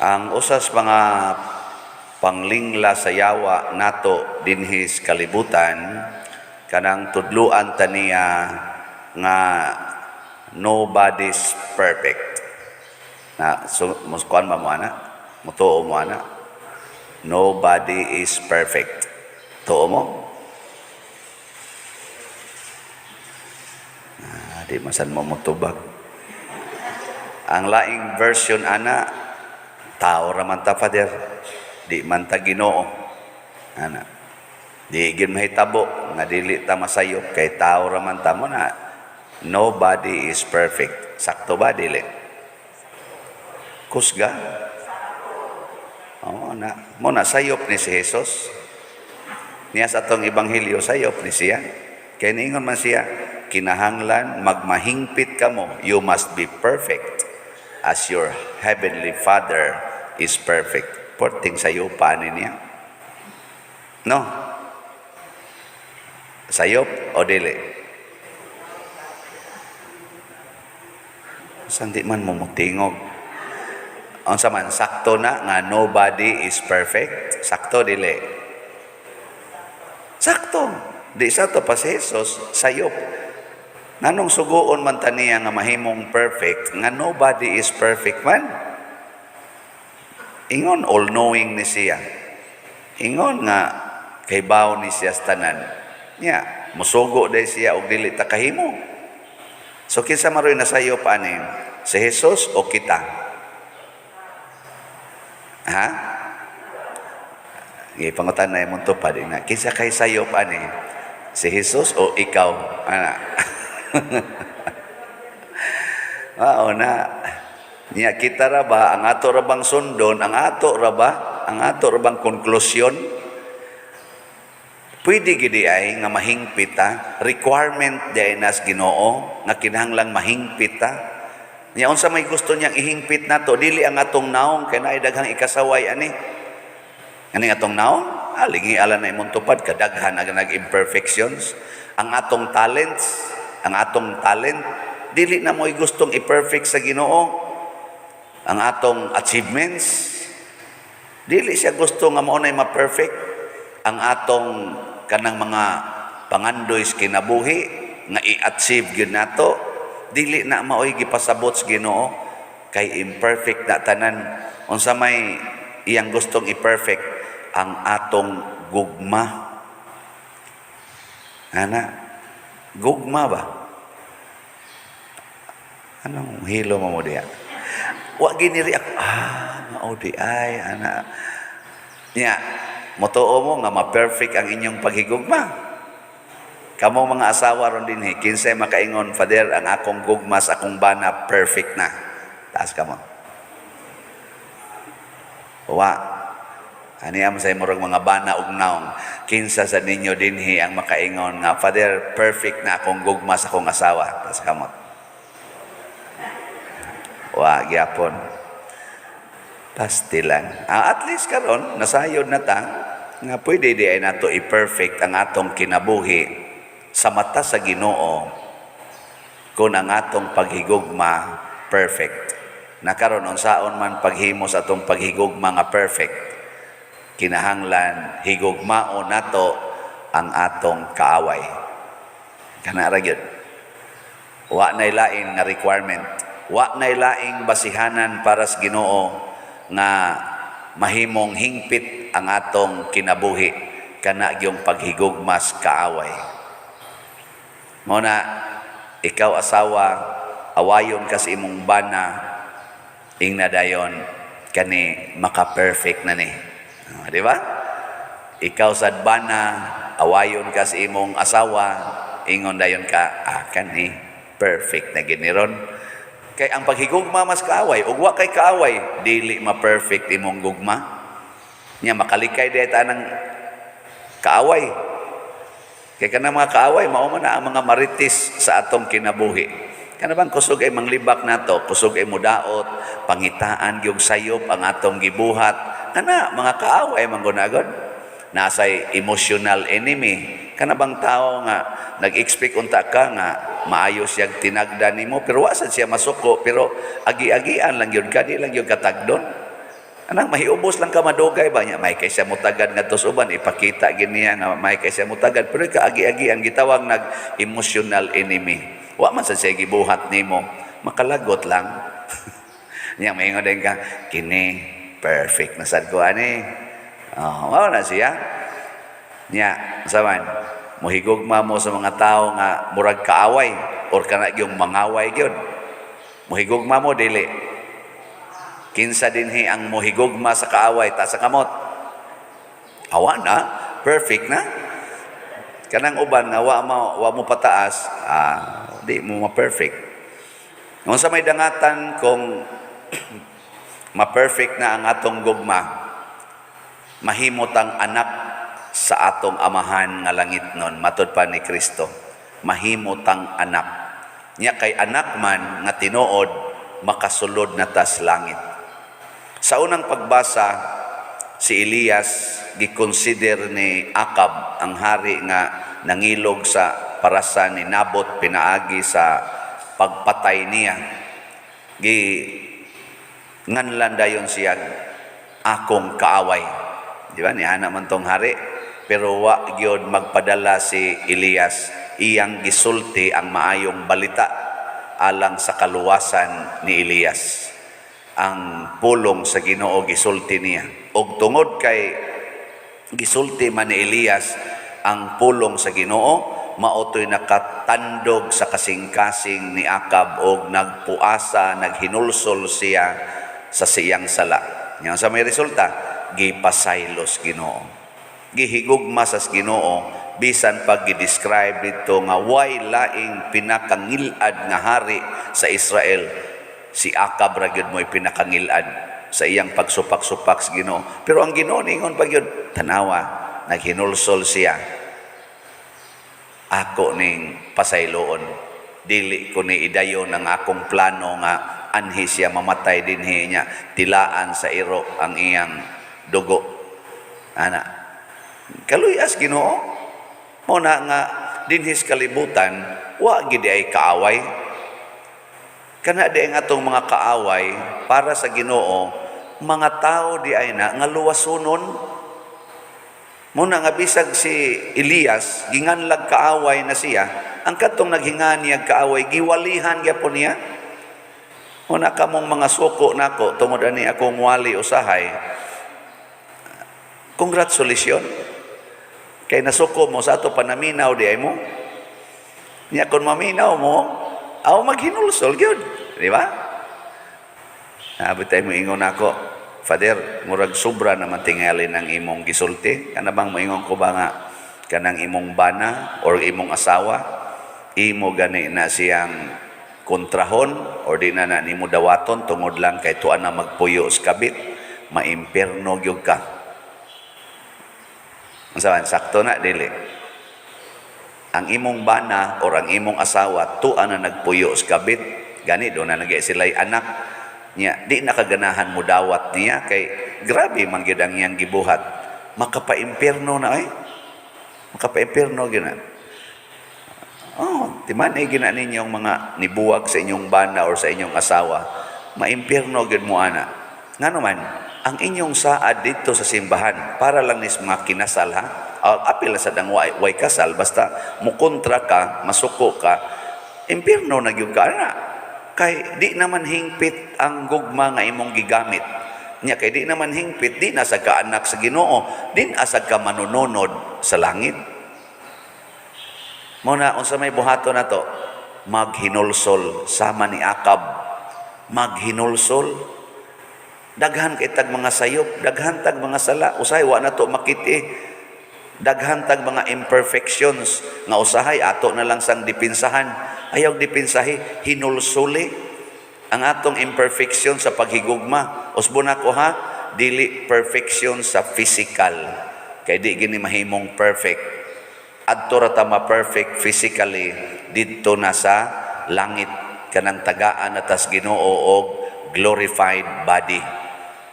Ang usas mga panglingla sa yawa nato dinhi sa kalibutan, kanang tudluan ta niya nga nobody's perfect. Na so muskuan ba mo ana? Mutuo mo ana? Nobody is perfect. Tuo mo? Ah, di masan mo motubag. Ang laing version ana, tao ra man ta, Father. Di man ta Ginoo. Ana. Di gyud mahitabo nga dili ta masayop kay tao ra man ta mo na. Nobody is perfect. Sakto ba dili? Kusga. Oo na. Mo na sayop ni si Jesus. Niya sa atong ebanghelyo, sayop ni siya. Kay niingon man siya, kinahanglan magmahingpit kamo. You must be perfect as your heavenly Father is perfect. Porting sayopa ni niya. No? Sayop o dili? Sandi man mo mutingog. Unsa man, sakto na nga nobody is perfect? Sakto dili? Sakto. Di sa to pa si Jesus, sayop. Nganong suguon man ta niya nga mahimong perfect, nga nobody is perfect man? Ingon all-knowing ni siya. Ingon nga kaybaw ni siya sa tanan. Nya, musugo day siya og dili ta kahimo. So kinsa maroy nasayop ani? Si Jesus o kita? Ha? Gipangutan na imong tupad na. Kinsa kay sayop ani? Si Jesus o ikaw? Ana. Mao na. Nya kita ra ba ang ato ra bang sundon, ang ato ra ba, ang ato ra bang konklusyon? Pwede gidi ay nga mahingpit ta, requirement di ay nas Ginoo nga kinahanglang mahingpit ta. Nya unsa may gusto niyang ihingpit nato, dili ang atong naong kay naay daghang ikasaway ani. Ani atong naong? Ah, lingi ala na imong tupad kadaghan ang nag-imperfections. Ang atong talents, ang atong talent dili na mo'y gustong i-perfect sa Ginoo. Ang atong achievements, dili siya gusto nga mao nay ma-perfect. Ang atong kanang mga pangandoy sa kinabuhi nga i-achieve gyud nato, dili na maoy gipasabot sa Ginoo kay imperfect na tanan. Unsa may iyang gustong i-perfect? Ang atong gugma. Ana, gugma ba? Anong hilo mo mo diya? Wa giniri ako. Ah, mao di ay, ana. Nya, motuo mo nga ma-perfect ang inyong paghigugma? Kamo mga asawa ron dinhi, kinsay makaingon, "Father, ang akong gugma sa akong bana perfect na"? Taas kamo. Wa. Ani am sa murag mga bana ug naong. Kinsa sa ninyo dinhi ang makaingon nga, "Father, perfect na akong gugma sa akong asawa"? Taas kamot. Wa gyapon. Pastilan. Ah, at least karon nasayod na ta nga pwede di ay nato i-perfect ang atong kinabuhi sa mata sa Ginoo kung ang atong paghigugma perfect. Na karon, unsaon man paghimo sa atong paghigugma nga perfect? Kinahanglan higugmao nato ang atong kaaway. Kana ra gyud. Wa nay lain nga requirement. Wa nay laing basihanan para sa Ginoo nga mahimong hingpit ang atong kinabuhi, kana gyung paghigugmas kaaway. Mao na ikaw asawa, awayon ka sa imong bana, ingna dayon, kani maka-perfect na ni. Ah, di ba? Ikaw sad bana, awayon ka sa imong asawa, ingon dayon ka, ah, kani perfect na gini ron. Kay ang paghigugma mas kaaway, ug wa kay kaaway, dili ma-perfect imong gugma. Nya makalikay di ta ng kaaway. Kay kanang mga kaaway, mao man na ang mga marites sa atong kinabuhi. Kana bang kusog ay manglibak nato, kusog ay mudaot, pangitaan gyud sayop ang atong gibuhat. Kana mga kaaway man gunagod. Nasay emotional enemy. Kana bang tao nga nag-expect unta ka nga maayo siyang tinagda nimo, pero wa sad siya masuko, pero agi-agian lang gyud ka, di lang gyud katagdon. Anang mahiubos lang ka madugay ba niya, may kay siya mutagad ngadto sa uban, ipakita gid niya nga may kay siya mutagad, pero kaagi-agi ang gitawag nag emotional enemy. Wa man sa siya gibuhat nimo, makalagot lang. Nya maingon din ka, "Kini perfect na sad ko ani." Oh, mao na siya. Nya, unsa man, mohigugma mo sa mga tao nga murag kaaway or kana yung mangaway gyud? Mohigugma mo, dili? Kinsa dinhi ang mohigugma sa kaaway? Taas sa kamot. Awa na, perfect na. Kanang uban nga wa mo pataas, di mo ma-perfect. Unsa may dangatan kung ma-perfect na ang atong gugma? Mahimot ang anak sa atong Amahan nga langitnon, matod pa ni Kristo. Mahimot ang anak. Nya kay anak man nga tinuod, makasulod na tas langit. Sa unang pagbasa, si Elias gikonsider ni Akab, ang hari nga nangilog sa parasa ni Nabot pinaagi sa pagpatay niya. Gi nganlan dayon siya, "Akong kaaway." Di ba? Niana man tong hari. Pero wa gyud magpadala si Elias, iyang gisulti ang maayong balita alang sa kaluwasan ni Elias. Ang pulong sa Ginoo gisulti niya. Og tungod kay gisulti man ni Elias ang pulong sa Ginoo, mao to'y nakatandog sa kasing-kasing ni Akab og nagpuasa, naghinulsol siya sa siyang sala. Nya sa may resulta, gipasaylos Ginoo. Gihigugma sa Ginoo bisan pag gi-describe dito nga way laing pinakangilad nga hari sa Israel, si Akab ra gyud mo'y pinakangilad sa iyang pagsupak-supak sa Ginoo. Pero ang Ginoo ningon pa gyud, "Tanawa, naghinulsol siya. Ako ning pasayloon. Dili ko ni idayon ang akong plano nga anhi siya mamatay dinhi niya tilaan sa iro ang iyang dugo." Ana. Kaluyas Ginoo. Mo na nga dinhi sa kalibutan wa gid ay kaaway. Kana di ang atong mga kaaway para sa Ginoo, mga tao di ay na nga luwasunon. Muna nga bisag si Elias ginganlag kaaway na siya, ang kadtong naghinga niya kaaway, giwalihan gyapon niya. Muna kamong mga suko nako tungod ani akong wali usahay. Congratulations. Kay nasuko mo sa ato panaminaw di ay mo. Nya kung maminaw mo, aw maghinulsol gyud, di ba? Abot tayo mo ingon ako, "Father, murag sobra naman tingali ng imong gisulti." Kana bang moingon ko ba nga kanang imong bana or imong asawa, imo gani na siyang kontrahon or di na na nimo dawaton tungod lang kay tuan na magpuyo sa kabit, maimpierno gyud ka. Unsa man, sakto na, dili? Ang imong bana or ang imong asawa tuan na nagpuyo sa kabit, gani do na nagi sila'y anak niya, di na kaganahan mo dawat niya kay grabe man gyud ang iyang gibuhat, makapaimpierno na ay, makapaimpierno gyud na. Oh, timan ay gina ninyong mga nibuwag sa inyong bana or sa inyong asawa, maimpierno gyud mo ana. Ngano man, ang inyong saad dito sa simbahan, para lang nis mga kinasal ha, apil na sa dang way kasal, basta mukontra ka, masuko ka, impierno na gyud ka ana. Kay di naman hingpit ang gugma nga imong gigamit. Nya kay di naman hingpit, di na sa ka anak sa Ginoo, di na sa ka manununod sa langit. Mo na unsa may buhaton nato? Maghinulsol sama ni Akab. Maghinulsol. Daghan kay tag mga sayop, daghan tag mga sala, usahay wa na to makiti. Daghan tag mga imperfections nga usahay ato na lang sang dipinsahan. Ayaw dipinsahi, hinulsuli ang atong imperfection sa paghigugma. Usbon ako ha, dili perfection sa physical. Kay di gini mahimong perfect. Adto ra ta ma-perfect physically didto na sa langit, kanang tagaan na tas Ginoo og glorified body.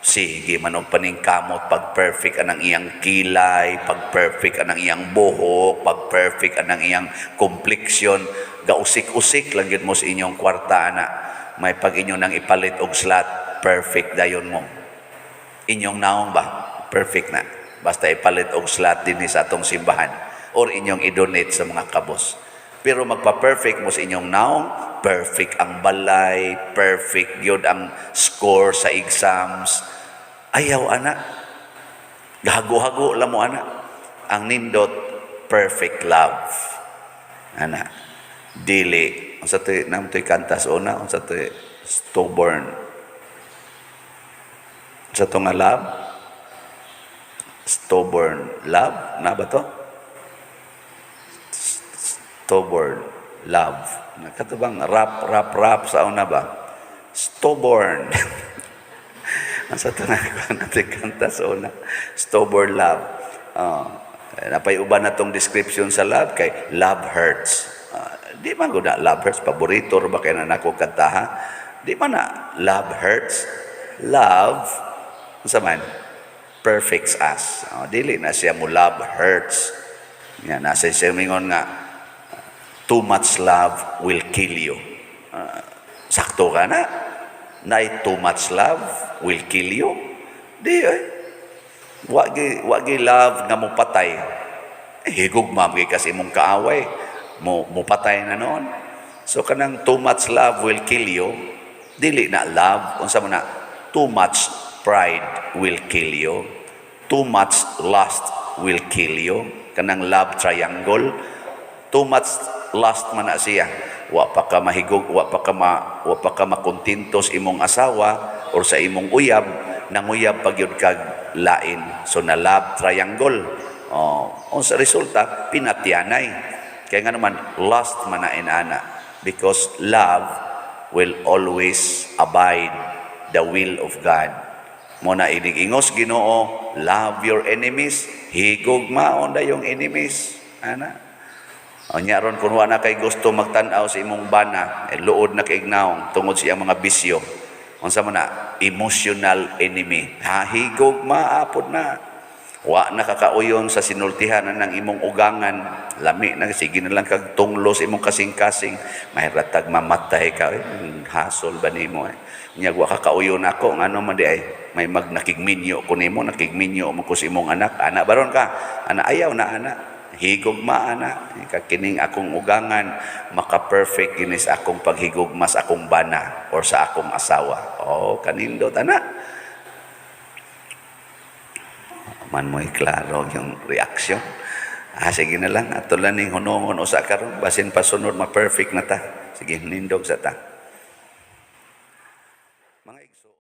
Sige man og paningkamot pag perfect anang iyang kilay, pag perfect anang iyang buhok, pag perfect anang iyang complexion, gausik-usik lang gyud mo sa inyong kwarta ana. May pag inyo nang ipalit og slot, perfect dayon mo. Inyong naong ba? Perfect na. Basta ipalit og slot dinhi sa atong simbahan or inyong i-donate sa mga kabos. Pero magpa-perfect mo sa inyong naong, perfect ang balay, perfect gyud ang score sa exams. Ayaw ana. Gahago-hago lang mo ana. Ang nindot, perfect love. Ana. Dili. Unsa to'y nam to'y kanta sa una, unsa to'y stubborn. Unsa to nga love? Stubborn love na ba to? Stubborn love. Kato bang rap, rap, rap sa una ba? Stubborn. Unsa to nga natin kanta sa una? Stubborn love. Napay uban na tong description sa love kay love hurts. Di man gud na love hurts, paborito ra ba kay na nako kantaha? Di man na love hurts. Love unsa man? Perfects us. Oh, dili na siya mo love hurts. Nga nasa siya mingon nga too much love will kill you. Sakto ka na. Nay too much love will kill you. Di eh. Wa gi love nga mopatay. Eh, higugma gyud kasi imong kaaway. Mo mopatay na noon. So kanang too much love will kill you. Dili na love, unsa man na, too much pride will kill you. Too much lust will kill you. Kanang love triangle, too much lust man na siya. Wa pa ka mahigog, wa pa ka makontento sa imong asawa or sa imong uyab, nanguyab pa gyud kag lain. So na love triangle. Oh, unsa resulta, pinatyanay. Kaya nga naman lust man na inana because love will always abide the will of God. Mo na inig ingos Ginoo, "Love your enemies," higugmaon dayong enemies. Ana. Unya ron kung wa na kay gusto magtan-aw sa imong bana, eh, luod na kay naong tungod sa iyang mga bisyo. Unsa man na emotional enemy. Ha, higugmaa pod na. Wa na kakauyon sa sinultihan na ng imong ugangan, lami na sige na lang kag tunglo sa imong kasing-kasing, mahiratag mamatay ka, eh, hasol ba nimo eh. Nya wa kakauyon ako, ngano man di ay may mag nakigminyo ko nimo, nakigminyo mo ko sa imong anak, ana baron ka, ana ayaw na ana. Higugma ana, kining akong ugangan maka-perfect kini sa akong paghigugma sa akong bana or sa akong asawa. Oh, kanindot ana. Man mo'y klaro yung reaksyon. Ah, sige na lang. Ato lang ning hunongon usa karon. Basin pasunod ma-perfect na ta. Sige, nindog sa ta. Mga igso.